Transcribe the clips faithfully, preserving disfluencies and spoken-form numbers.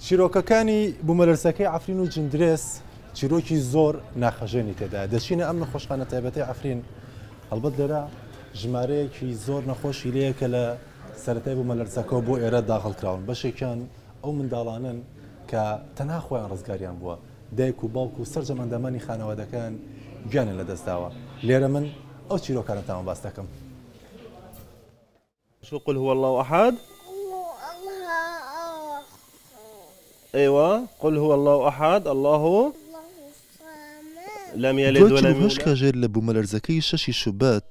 چیرۆکەکانی بوومەلەرزەکەی عەفرین و جندرێس چیرۆکی زۆر ناخەژێنی تێدایە. دەچینە ئەم نەخۆشخانە تایبەتەی عەفرین. هەڵبەت لێرە ژمارەیەکی زۆر نەخۆشی لەیە کە لە سەرەتای بوومەلەرزەکەوە بۆ ئێرە داخڵ کراون. بەشێکیان ئەو منداڵانن کە تەنها خۆیان ڕزگاریان بووە. دایک و باوک و سەرجەم ئەندامانی خانەوادەکەیان گیانیان لەدەستداوە. لێرە من ئەو چیرۆکانەتان باس دەکەم. شو قل هو الله أحد؟ أيوة، قل هو الله أحد، الله لم يلد دوای ولم چل و هەشت یولد. کاژێر لە بوومەلەرزەکەی شەشی شوبات،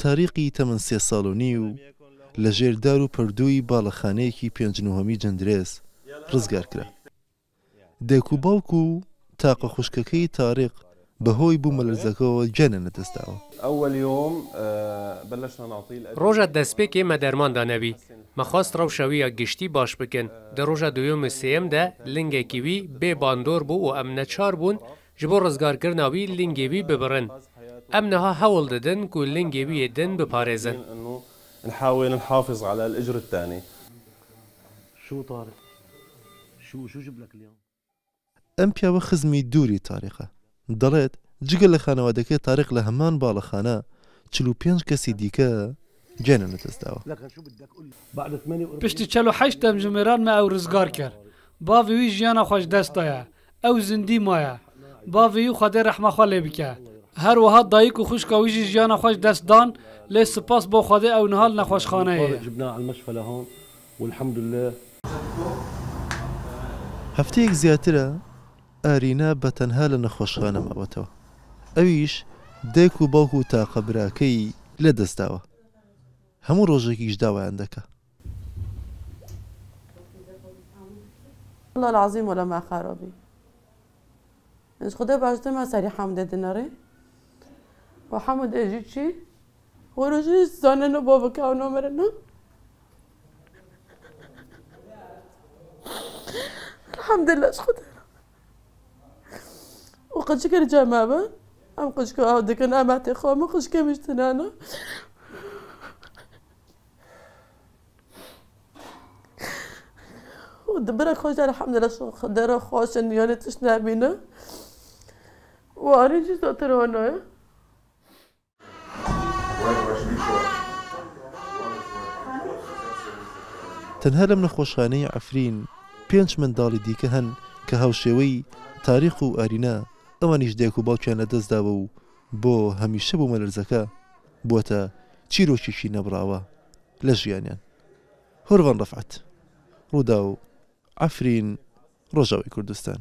تاریقی تەمەن سێ ساڵ و نیو لە ژێر دار و پەردووی باڵەخانەیەکی پێنج نهۆمی جندرێس ڕزگار کرا. دایک و باوک و تاقە خوشکەکەی تاریق بەهۆی بوومەلەرزەکەوە گیانیان لەدەستداوە. أول يوم آه، بلشنا نعطيه الأدوية. Roja destpêkê me derman da nebî. Me xwest rewşa wî ya giştî baş bikin. Di roja duyem û sêyem de lingekî wî bê bandor bû û em neçar bûn ji bo rizgarkirina wî lingê wî bibirin. Em niha hewl didin ku lingê wî yê din biparêzin. إنه نحاول نحافظ على الإجر الثاني. شو طارق؟ شو شو جبلك اليوم؟ ئەم پیاوە خزمی دووری تاریقە. دەڵێت جگە لە خانەوادەکەی تاریق لە هەمان باڵەخانە چل و پێنج کەسی دیکە گیانیان لەدەستداوە. لكن شو بدك قول لي؟ بعد ثمانية وأربعين Piştî çel û heşt demjimêran me ew rizgar kir. Bavê wî jiyana xwe ji dest daye. Ew zindî maye. Bavê wî Xwedê rehma xwe lê bike. Her wiha dayik û xwişka wî jî jiyana xwe ji dest dan, lê spas bo Xwedê ew niha li nexweşxaneyê ye. طارق جبناه على المشفى لهون والحمد لله. هەفتەیەک زیاترە ئارینا بە تەنها لە نەخۆشخانە ماوەتەوە. ئەویش دایک و باوک و تاقە براکەی لەدەستداوە. هەموو ڕۆژێکیش داوایان دەکا. والله العظيم ولا ما خرابي. Ji Xwedê baş dima serî Hemdê dinêrê. Û Hemdê jî çî? Were jî zaneno baveke ew namirina. Elhamdulillah ji Xwedê. Û qicikê li cem me be. Em qicika ew dikin, em etê xwe, min qicikê min ji tine ne. Û di bira xwe jî elhamdulillah Xwedê re xweş in, yanî tişt nebîne. Û arî jî zatir hona ye. تەنها لەم نەخۆشخانەی عەفرین پێنج منداڵی دیکە هەن کە هاوشێوەی تاریق و ئارینا، ئەوانیش دایک و باوکیان لەدەستداوە و بۆ هەمیشە بوومەلەرزەکە بووەتە چیرۆکێکی نەبڕاوە لە ژیانیان. هۆرڤان ڕەفعەت، ڕووداو، عەفرین، ڕۆژاوای کوردستان.